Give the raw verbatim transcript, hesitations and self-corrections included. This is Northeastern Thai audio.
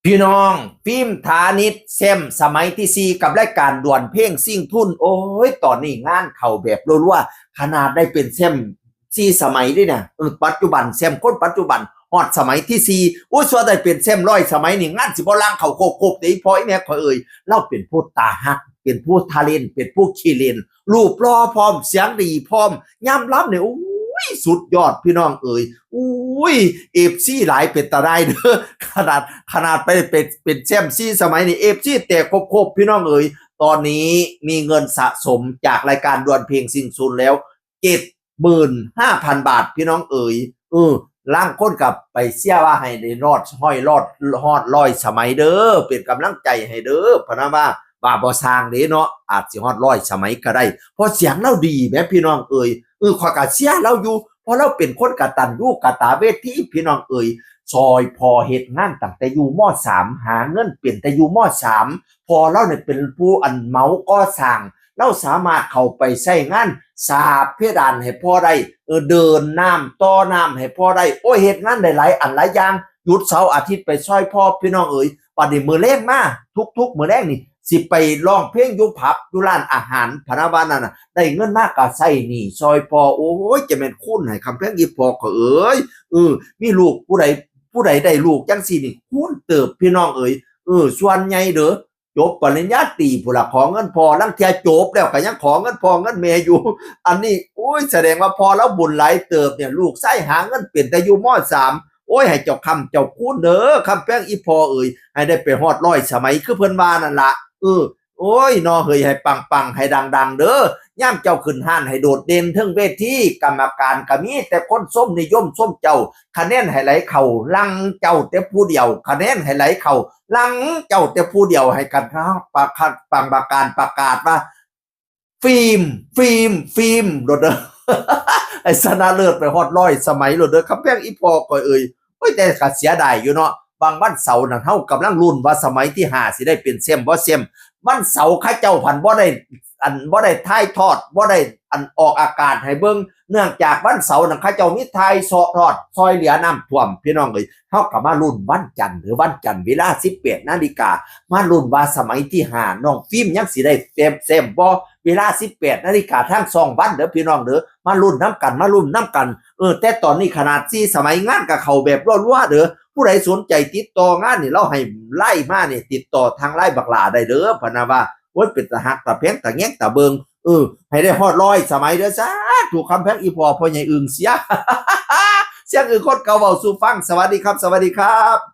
พี่น้อง ฟิล์ม ฐานิช แชมป์สมัยที่สี่กับรายการดวลเพลงชิงทุน โอ้ย ตอนนี้งานเข้าแบบรัวๆ ขนาดได้เป็นแชมป์สี่สมัยเด้เนี่ย เออ ปัจจุบันแชมป์คนปัจจุบันฮอดสมัยที่สี่ โอ้ย ส่วนได้เป็นแชมป์ร้อยสมัยนี่ งานสิบ่ลังเข้าโคกๆ เด้ อีพ่ออีแม่ข้อยเอ่ย ลาวเป็นผู้ตาฮัก เป็นผู้ทาเลนต์ เป็นผู้ขี้เล่น รูปหล่อพร้อม เสียงดีพร้อม ยามลำเนี่ย โอ้ย สุดยอดพี่น้องเอ่ย อุ้ย เอฟซี หลายเป็นตาได้เด้อ ขนาด ขนาดไปเป็น เป็นแชมป์สี่สมัยนี่ เอฟซี แตกครบๆ พี่น้องเอ่ย ตอนนี้มีเงินสะสมจากรายการดวลเพลงชิงทุนแล้ว เจ็ดหมื่นห้าพัน บาท พี่น้องเอ่ย เออ ลางคนก็ไปเชียร์ว่าให้ได้ฮอดร้อย ฮอด ฮอดร้อยสมัยเด้อ เป็นกำลังใจให้เด้อ พะนะว่า ว่าบ่ซ่างเด้เนาะ อาจสิฮอดร้อยสมัยก็ได้ เพราะเสียงลาวดีแหมพี่น้องเอ่ย เออ ข้อยก็เชียร์ลาวอยู่ เพราะลาวเป็นคนกตัญญูกตเวที พี่น้องเอ่ย ซอยพ่อเฮ็ดงานตั้งแต่อยู่ ม.สาม หาเงินเป็นแต่อยู่ ม.สาม พ่อลาวเนี่ยเป็นผู้อันเหมาก่อสร้าง ลาวสามารถเข้าไปใช้งานสาบเพดานให้พ่อได้ เออ เดินน้ำต่อน้ำให้พ่อได้ โอ้ย เฮ็ดงานได้หลายอันหลายอย่าง หยุดเสาร์อาทิตย์ไปซอยพ่อ พี่น้องเอ๋ย บัดนี้มื้อแลงมา ทุกๆ มื้อแลงนี่ สิไปร้องเพลงอยู่ผับ อยู่ร้านอาหาร พะนะว่านั่นน่ะ ได้เงินมาก็ใช้หนี้ซอยพ่อ โอ้ย จะแม่นคูณให้คำแพงอีพ่อข้อยเอ๋ย เออ มีลูกผู้ใด ผู้ใดได้ลูกจั่งซี้นี่ คูณเติบพี่น้องเอ๋ย เออ ส่วนใหญ่เด้อ จบปริญญาตรีพู้นล่ะ ขอเงินพ่อ ลางเทื่อจบแล้วก็ยังขอเงินพ่อเงินแม่อยู่ อันนี้ โอ้ย แสดงว่าพ่อลาวบุญหลายเติบเนี่ย ลูกชายหาเงินเป็นแต่อยู่ ม.สาม โอ้ย ให้เจ้าค้ำเจ้าคูณเด้อ คำแพงอีพ่อเอ๋ย ให้ได้ไปฮอดร้อยสมัยคือเพิ่นว่านั่นล่ะ เออ โอ้ย เนาะเฮ้ย ให้ปังๆ ให้ดังๆ เด้อ ยามเจ้าขึ้นฮ้านให้โดดเด่นเทิงเวที กรรมการก็มีแต่คนชมนิยมชมเจ้า คะแนนให้ไหลเข้าหลังเจ้าแต่ผู้เดียว คะแนนให้ไหลเข้าหลังเจ้าแต่ผู้เดียว ให้กันครับ ประกาศ ปังประการประกาศว่า ฟิล์ม ฟิล์ม ฟิล์ม โลดเด้อ ให้ชนะเลิศไปฮอดร้อยสมัยโลดเด้อ คำแพงอีพ่อข้อยเอ่ย โอ้ย แต่ก็เสียดายอยู่เนาะ บางวันเสาร์นั่น เฮากำลังลุ้นว่าสมัยที่ห้าสิได้เป็นแชมป์บ่แชมป์ วันเสาร์เขาเจ้าพันบ่ได้ อันบ่ได้ถ่ายทอด บ่ได้อันออกอากาศให้เบิ่ง เนื่องจากวันเสาร์นั่นเขาเจ้ามีถ่ายทอดซอยเหลือน้ำท่วม พี่น้องเอ้ย เฮาก็มาลุ้นวันจันทร์ หรือวันจันทร์เวลา สิบแปดนาฬิกา มาลุ้นว่าสมัยที่ห้าน้องฟิล์มยังสิได้แชมป์ แชมป์บ่ เวลา สิบแปดนาฬิกาทางช่องวันเด้อพี่น้องเด้อ มาลุ้นนำกัน มาลุ้นนำกัน เออ แต่ตอนนี้ขนาดสี่สมัยงานก็เข้าแบบรัวๆ เด้อ ผู้ใดสนใจติดต่องานนี่ ลาวให้ไลน์มานี่ ติดต่อทางไลน์บักหล้าได้เด้อ พะนะว่า โอ้ย เป็นตาฮักตาแพงตาแยงตาเบิ่ง เออ ให้ได้ฮอดร้อยสมัยเด้อ สาธุ คำแพงอีพ่อ พ่อใหญ่อึ่งเสีย เสียงอึ่งคนเก่าเว้าสู่ฟัง สวัสดีครับ สวัสดีครับ